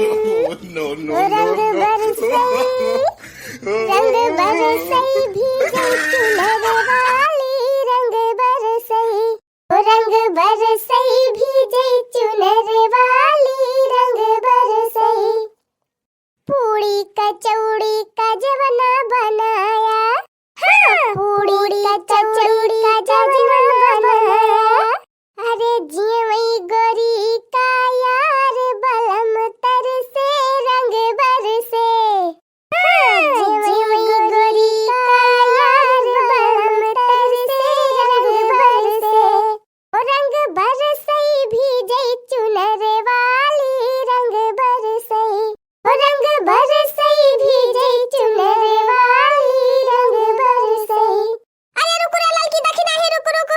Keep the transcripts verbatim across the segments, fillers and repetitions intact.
Oh, no, no, रंग no, no। बरसई, रंग बरसई भीजई चुनर वाली, रंग बरसई, ओ रंग बरसई भीजई चुनर वाली, रंग बरसई। पूड़ी कचौड़ी का जवना बनाया, हाँ, पूड़ी कचौड़ी का जवना बनाया। अरे जियवई गोरी का यार बलम तरसे रंग बरसे। हाँ, जियवई गोरी का यार बलम तरसे रंग बरसे। ओ रंग बरसई भीजई चुनर वाली रंग बरसई। ओ रंग बरसई भीजई चुनर वाली रंग बरसई। अरे रुक रे ललकी, देखी नाही, रुक, रुक।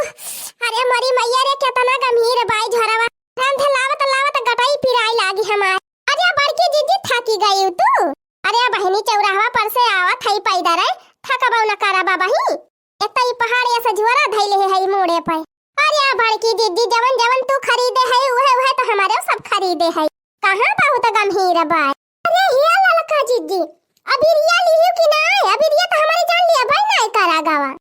अरे मोरी मैया रे, केतना गम्हीर बाई झरवा। रांधे लावत लावत गटई पिराई लागी हमार। अरे बड़की जिज्जी, थाकी गई तू? अरे बहिनी, चौराहवा पर से आवत हई पैदर, थकबौ न करबा बही। एक त ई पहाड़ ऐसा झोरा धइले है ई मूड़े पे। अरे बड़की जिज्जी, जवन जवन तू खरीदे है, उहे उहे तो हमारे सब खरीदे है। कहाँ बहुत गम्हीर बाय। अरे हिया ललका जिज्जी, अबिरिया लिहियो कि नाय? अबिरिया तो हमारी जान लिया भाई नाय करा गवा।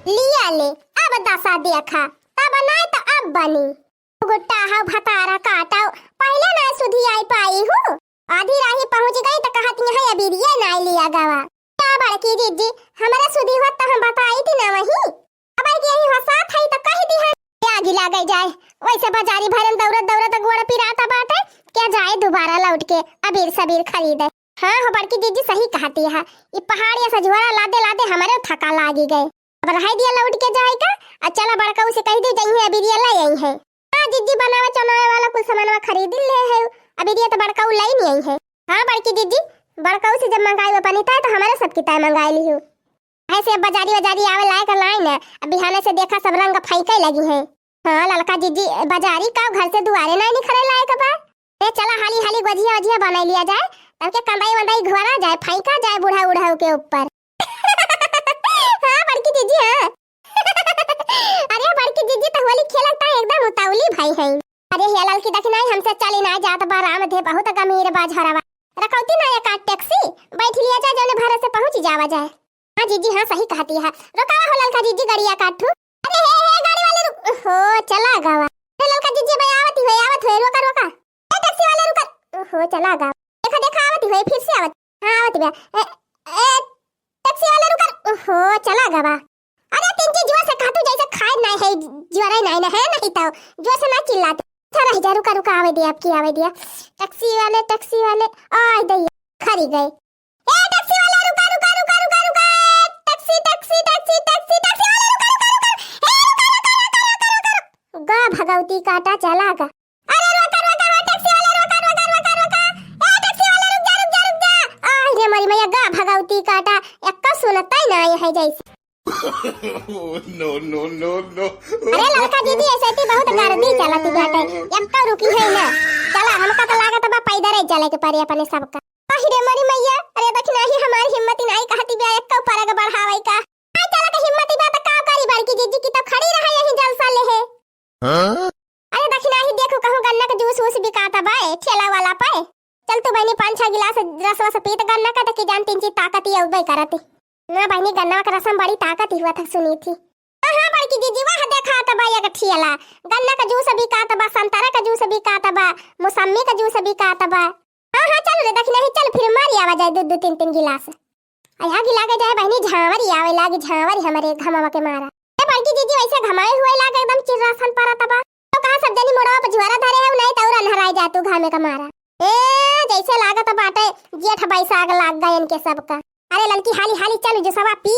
लिया ले, अब दशा देखा, तब नाय तो अब बनी। गुट्टा हौ भतारा काटौ, पहिले नाय सुधी आई पाई हूँ। आधी राही पहुँच गई तो कहत यहाँ अबिरिया नाय लिया गवा। का बड़की जिज्जी, हमरे सुधी होत तो हम बताई थी ना वही। अब की यही हसात है तो कह दी है। आगी लागे जाए, वैसे बाजारी भरन दौड़त दौड़त गोड़ पिराता बाटे, क्या जाए दोबारा लौट के अबीर सबीर खरीदे। हाँ हो बड़की जिज्जी, सही कहती है, ई पहाड़ ऐसा झोरा लादे लादे हमारे थका लागी गए। अब रहाई दिया लौट के जाए का, आ चला बड़काऊ से कह दी जइहे अबिरिया ले आई है। हाँ जिज्जी, बनावे चनावे वाला कुल सामानवा खरीद ले है, अबिरिया तो बड़काऊ ले नहीं आई है। हाँ बड़की जिज्जी, बड़काऊ से जब मंगाई वो बनिता है तो हमारे सब किताब मंगाई ली हूँ। ऐसे अब बाजारी बाजारी आवे लायक लाइन है, अब बिहाने से देखा सब रंग फेंके लगी है। हाँ ललका जिज्जी, बाजारी का घर से दुआरे ना निकले लायक बा। ए चला हाली हाली गोझिया ओझिया बनाई लिया जाए, तब के कंदाई वंदाई घोरा जाए, फेंका जाए बूढ़ा उढ़ाऊ के ऊपर। हाँ बड़की जिज्जी, हाँ। अरे बड़की जिज्जी तो होली खेलत ता एकदम उतावली भाई है। अरे हे ललकी दखिनाई, हमसे चली ना जात बा, राम धे बहुत गमीर बा झरवा। रखौती ना एक आध टैक्सी बैठ लिया जाए, जौने भरे से पहुँच जावा जाए। हाँ जिज्जी, हाँ सही कहती है। रोकावा हो ललका जिज्जी, गड़िया काटू। अरे हे, हे, गाड़ी वाले रुक, हो, चला गवा। अरे ललका जिज्जी, भाई आवत ही हो, आवत हो, रोका, रोका। ए, टैक्सी वाले रुका, हो, चला गवा। देखा, देखा, आवत ही हो, फिर से आवत। हाँ, आवत बा। ए, ए, टैक्सी वाले रुका, हो, चला गवा। अरे तिनची, जोर से कहा तू, जैसे खाए नहीं है, जोरे नहीं ना है, नहीं तो जोर से ना चिल्लाते। अच्छा रह जा, रुका, रुका, आवे दिया, अब की आवे दिया। टैक्सी वाले, टैक्सी वाले, आय दैया, खरी गए। ए, टैक्सी वाला, रुका, रुका, रुका, रुका, रुका। टैक्सी, टैक्सी, टैक्सी, टैक्सी, टैक्सी वाला, रुका, रुका, रुका। ए, रुका, रुका, रुका, रुका, रुका, रुका। गा भगवती काटा चला गा। अरे, रुका, रुका, रुका, टैक्सी वाला, रुका, रुका, रुका, रुका। ए, टैक्सी वाला, रुक जा, रुक जा, रुक जा। आय रे मोरी मैया, गा भगवती काटा। एक्का सुनता ही ना है जैसे। Oh, no, no, no, no। अरे ललका जिज्जी, ऐसे ती बहुत गर्दी चलत बाटे, एक्का रुकी है ना। चला, हमका तो लागत बा पैदल ही चले के पड़े अपने सबका। आहि रे मोरी मैया, अरे दखिनाही हमारी हिम्मत ही नाही कहती बा एक्का परग बढ़ावे का। आ चला के हिम्मत ही बा तो का करी बड़की जिज्जी की तो खड़ी रहे यही जलसा ले है। हाँ? अरे दखिनाही देखो कहूँ गन्ना का जूस वूस बिकाता बा ए ठेला वाला पे। चल तू बहनी पाँच छह गिलास रसवा से पीत गन्ना का, तो की जान तिनची ताकत ही अउबे करती। ना बहनी, गन्ना का रसम बड़ी ताकत ही हुआ था सुनी थी। हाँ, हाँ, बड़की जिज्जी, वह देखात बा एक ठेला, गन्ना का जूस बिकात बा, संतरा का जूस बिकात बा, मौसम्मी का जूस बिकात बा। हाँ, हाँ, चल रे दखिनाही, चल फिर मारी आवा जाए दू दू तीन तीन गिलास। आ, आगी लागे जाए बहनी, झांवरी आवे लागी, झांवरी हमरे घमवा के मारा। ए बड़की जिज्जी, वैसे घमाए हुए लागे एकदम चिर्रासन परत बा। तो कहा सब जनी मुड़वा पे झुआरा धरे है, नहीं तौरा लहराए जा तू घामे का मारा। ए, जैसे लागत बाटे जेठ बैसाख लाग गए इनके सबका। अरे ललकी, हाली हाली चल जुसवा पी।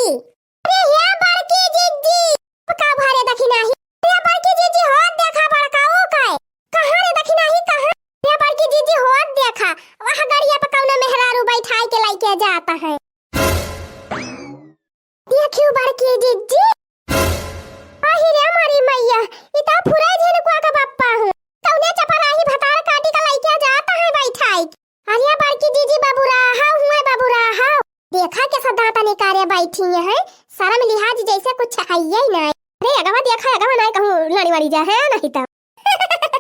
अरे या बड़की जिज्जी, का भरे दखिनाही? अरे बड़की जिज्जी, होत देखा बड़का ओ काय। कहाँ रे दखिनाही, कहाँ? अरे बड़की जिज्जी, होत देखा, वह गड़िया पे कौनो मेहरारू बैठाई के लइके जाता है। देखियो बड़की जिज्जी, आहि रे मोरी मैया, ई तो फुराई झिनकुआ का बप्पा हूँ। कौने चपराही भतार काटी का लइके जाता है बैठाई। अरे बड़की जिज्जी, बाबू रहा हुए, बाबू रहा। देखा कैसा दांत निकारे बैठी है, शर्म लिहाज जैसे कुछ है ही नहीं। अरे अगवा देखा, अगवा नहीं कहूँ लड़ी वड़ी जा है नहीं तो।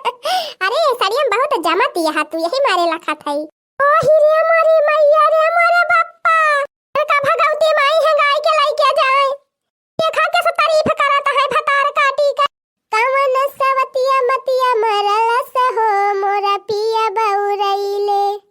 अरे, सड़िया में बहुत जमत यहा तू, यही मारे लखत है। ओ हिरिया मोरी मैया रे मोरे बप्पा, का भगवती माई है गाय के लइके जाए। देखा कैसे तारीफ करत है भतार काटी का। कवन सवतिया मतिया मरलस हो मोरा पिया बउरइले।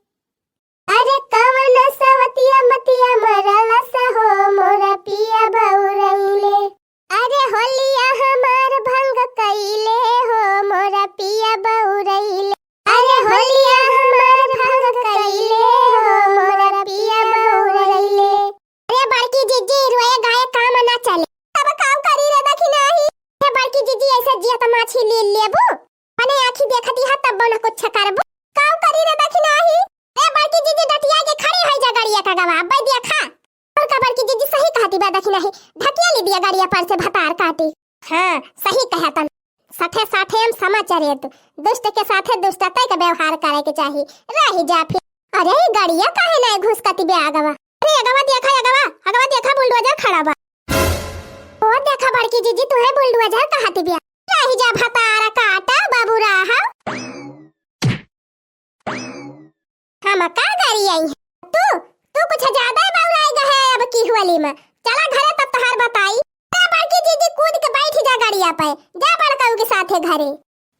अरे कवन सवतिया मतिया मरलस हो मोरा पिया बउरइले। अरे होलिया हमार भंग कइले हो मोरा पिया बउरइले। अरे होलिया हमार भंग कइले हो मोरा पिया बउरइले। अरे बड़की जिज्जी, रोए गाए काम ना चले। तब काउ करी रे दखिनाही? हे बड़की जिज्जी, ऐसे जियत माछी लील लेबू? अपने आँखी देखती है तब न कुछ करबू। काउ करी रे दखिनाही? ए बड़की जिज्जी, डटिया के खड़ी होइ जा गड़िया का गवा, अब्बै देखा। और का बड़की जिज्जी सही कहती बा दखिनाही, ढकिया ली दिया गड़िया पर से भतार काटी। हाँ, सही कहा तन। सठे साठे हम समाचार है तू। दुष्ट के साथे दुष्टता के व्यवहार करे के चाही। रही जा फिर। अरे, ई गड़िया काहे ना घुसकती बे आगवा? अरे, अगवा देखा, अगवा, अगवा देखा, बुलडोजर खड़ा बा। ओ देखा बड़की जिज्जी, तुहे बुलडोजर कहती बिया। रही जा भतार काटा, बाबू रहा। हम का गरियाई है? तू, तू कुछ ज्यादा ही बउराई गए है अब की होली में। चला घरे तब तोहार बताई। जा बड़की जिज्जी कूद के बैठ जा गड़िया पे, जा बड़काऊ के साथे घरे।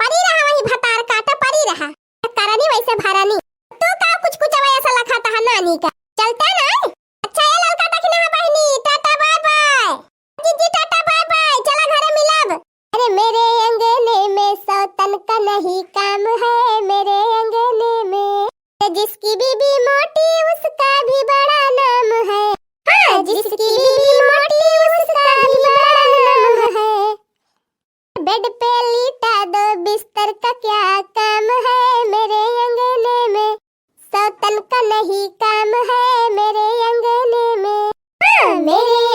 परी रहा वही भतार काटा, परी रहा। करनी वैसे भरनी। तू का कुछ कुछ ऐसा लखाता है नानी का? चलता ना? अच्छा ये ललका दखिना बहिनी, टाटा बाय बाय। जिज्जी टाटा बाय बाय, चला घरे मिलब। अरे मेरे अंगने में सौतन का नहीं काम है, मेरे अंगने में। जिसकी बीबी मोटी उसका भी बड़ा नाम है। हाँ, जिसकी बीबी मोटी उसका भी बड़ा नाम है। बेड पे लिटा दो बिस्तर का क्या काम है मेरे अंगने में। सौतन का नहीं काम है मेरे अंगने में। हाँ, मेरे